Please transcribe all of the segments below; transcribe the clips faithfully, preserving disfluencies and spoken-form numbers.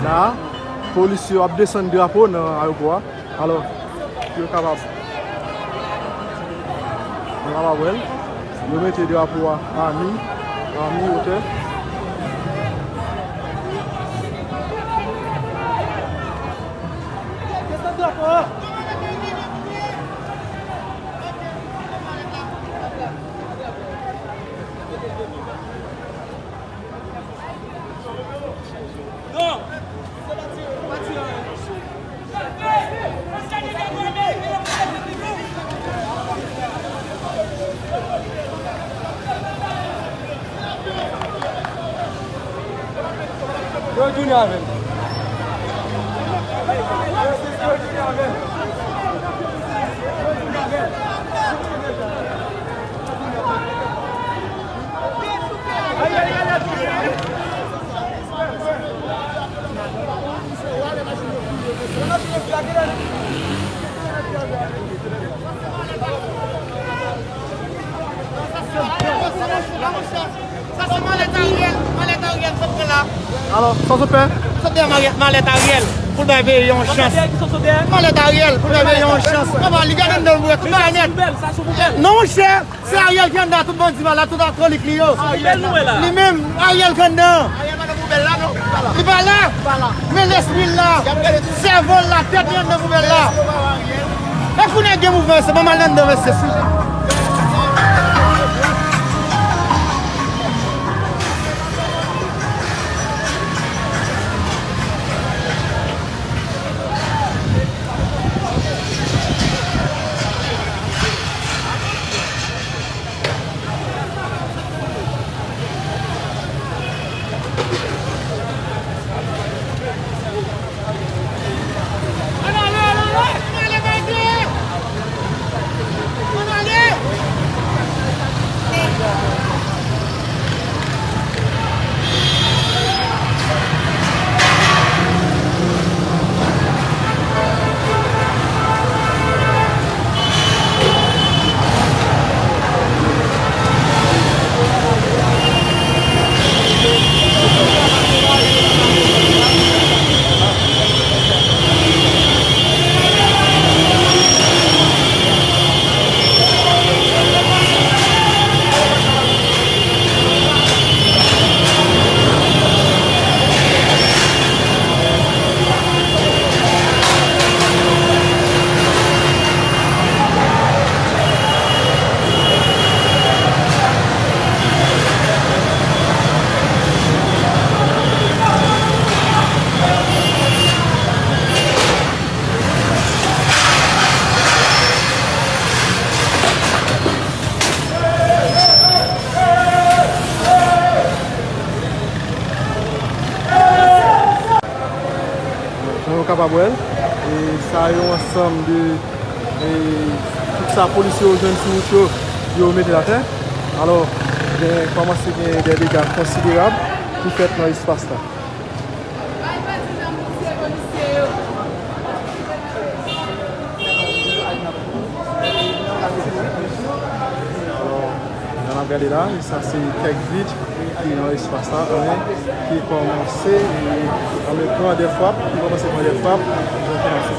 La, polis yo ap desann drapo nan ayewopò a. Alò, yo kapab, yo kapab wè l. Yo mete drapo a a mi, a mi wotè. Yo tounen avè l. Sa se malèt Ariel, malèt Ariel sot pran la. Alò, sa w sot fè? Sot dèyè malèt, malèt Ariel pou l bay peyi yon chans. Malèt Ariel pou l bay peyi yon chans. Papa, li gade anndan l, tout bagay nèt. Non, monchè. Se Ariel ki anndan, tout bandi malad, tout alkolik li yo. Li menm, Ariel ki anndan. Li pa la. Men lespri l la. Sèvo l la, tèt li anndan poubèl la. E kounye a gen mouvman, se pa mal anndan, mesye. Jan nou kapab wè l, e sa yon ansanm de, e tout sa polisye yo jwenn sou wout yo, yo mete l atè. Alò, gen, kòmanse gen de dega konsiderab ki fèt nan espas la. Alò, jan n ap gade la, sa se kèk vit ki nan espas la, anben, ki kòmanse, e, anben, pran de frap, ki kòmanse pran de frap, jan kòmanse.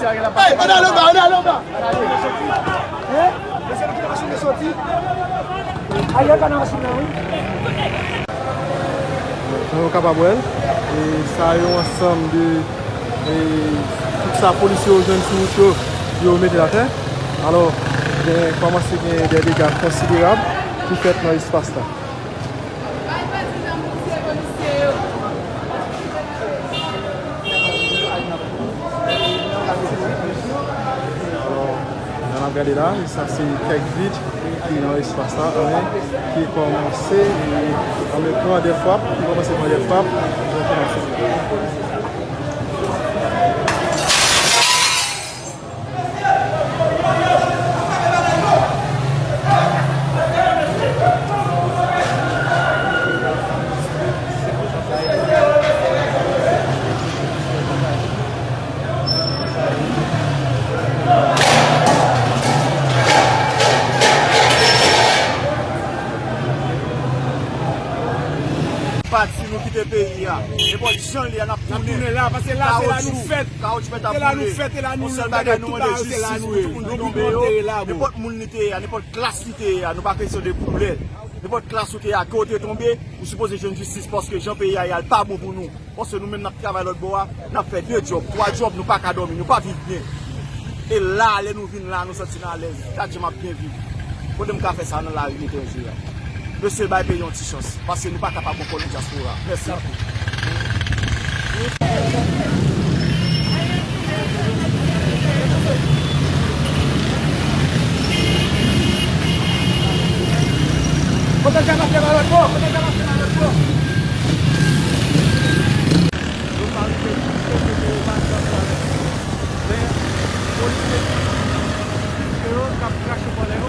Hey, ann ale anba, ann ale anba. Hein? Mesye, nou kite machin nan soti. Aye, pa nan machin nan, wi. Jan nou kapab wè l, e sa yo ansanm de, e, tout sa polisye yo jwenn sou wout yo, yo mete atè. Alò, gen, kòmanse gen de dega konsiderab ki fèt nan espas la. Alò, jan n ap gade la, sa se kèk vit ki nan espas la, anben, ki kòmanse, e, anben, pran de frap, ki kòmanse pran de frap, jan ki nan se. Pati nou kite peyi a. Nenpòt jan l ye a, n ap tounen. N ap tounen la, paske la, se la nou fèt. Kawoutchou, kawoutchou mèt ap boule. Yon sèl bagay nou mande, jistis pou tout moun ki tonbe yo. Nenpòt moun li te ye a, nenpòt klas li te ye a, nou pa kesyon de koulè. Nenpòt klas ou te ye a, ke w te tonbe, ou sipoze jwenn jistis, paske jan peyi a ye a, l pa bon pou nou. Paske nou menm n ap travay lòt bò a, n ap fè de djòb, twa djòb, nou pa ka dòmi, nou pa viv byen. E la, lè nou vin la, nou santi n alèz. Gad jan m ap byen viv. Kote m ka fè sa nan lari etranje a? Mesye, bay peyi yon ti chans, paske nou pa kapab ankò nan dyaspora. Mèsi anpil. Kote djab ap fè malòt bò? Kote djab ap fè malòt bò? Yo pa rive touche kote yo pa t wè avèk yo. Men, polisye ki yo k ap krache bò lè yo.